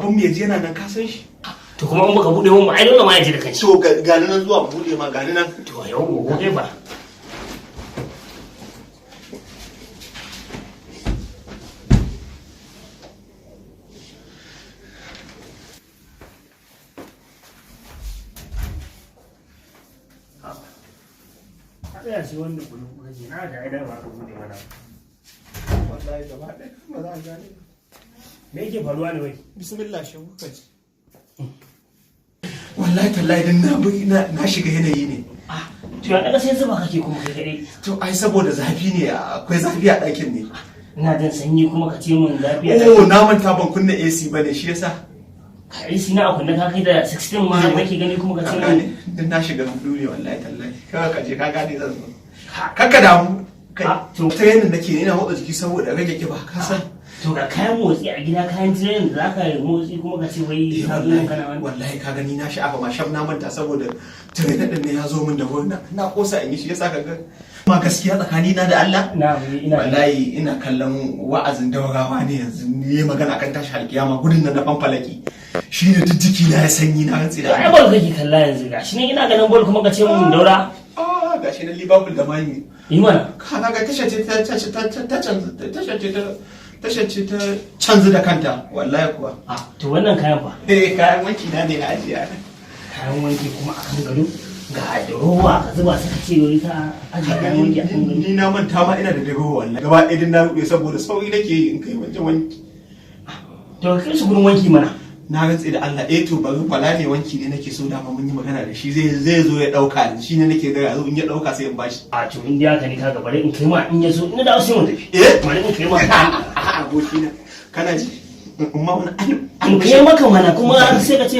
mahaifin mu ya ji yana nan, ka san shi. To kuma in baka bude mun ba, ai dole ma ya ji da kanshi. To gani nan zuwa bude ma, gani nan. To yau gobe ba. A tsaya shi wanda kulu kake na ga ai da ba ka bude mana. Wallahi gaba ɗaya ba za a gane. Me yake faruwa ne wai? Bismillah, shi kuka ji. Wallahi tallahi dan na bi na shiga yanayi ne. Ah, to ya daga sai zuba kake kuma kai kadai? To ai saboda zafi ne, akwai zafi a ɗakin ne. Ina jin sanyi kuma ka ce mun zafi a Oh, na manta ban kunna AC bane, shi yasa. Ka AC na a kunne ka kai da 16 ma nake gani kuma ka Ka ce gane, mun dan na shiga hudu ne, wallahi tallahi. Kaga ka je ka gane zan zo. Kakka damu. Kai, Ah, to. Training nake, ina motsa jiki saboda rage kiba, ka san. To ga kayan motsi a gida, kayan training da zaka yi motsi, kuma ka ce wai Eh, ka zo nan kana wani. Wallahi ka gani na sha'afa ma shaf, na manta saboda training din ne ya zo min da wuri, na kosa in yi, shi yasa ka ga. Ma gaskiya tsakani na da Allah. Na ina Wallahi ina kallon wa'azin Daurawa ne yanzu ne, magana kan tashi alkiyama, gudun nan na fanfalaki shi ne duk jiki na ya sanyi, na rantsi da Ai Allah. ball kake kalla yanzu, gashi nan ina ganin ball kuma ka ce mun Daura. Ah, gashi nan Liverpool da Man U. Yi mana. Ka ga tasha ce ta ta ta ta canza, tasha ce ta tasha ce ta canza da kanta wallahi kuwa. Ah, to wannan kayan fa? Eh, kayan wanki na ne na ajiya. Kayan wanki kuma akan gado, ga durowa ka zuba, suka ce wai ka ajiye kayan wanki akan gado. Ni na manta ma ina da dagowa wallahi, gaba ɗaya din na ruɗe saboda sauri nake yi in kai wanke wanki. To ka kai su gurin wanki mana. Na rantse da Allah, eh, to bari kwala ne, wanki ne nake so, dama mun yi magana da shi zai zo ya dauka, shi ne nake ga in ya dauka sai in bashi. A to in dai haka ne, kaga bari in kai ma, in ya so in na dawo sai mu tafi. Eh? Bari in kai ma. A'a abokina, kana ji, in ma wani In kai maka mana kuma sai ka ce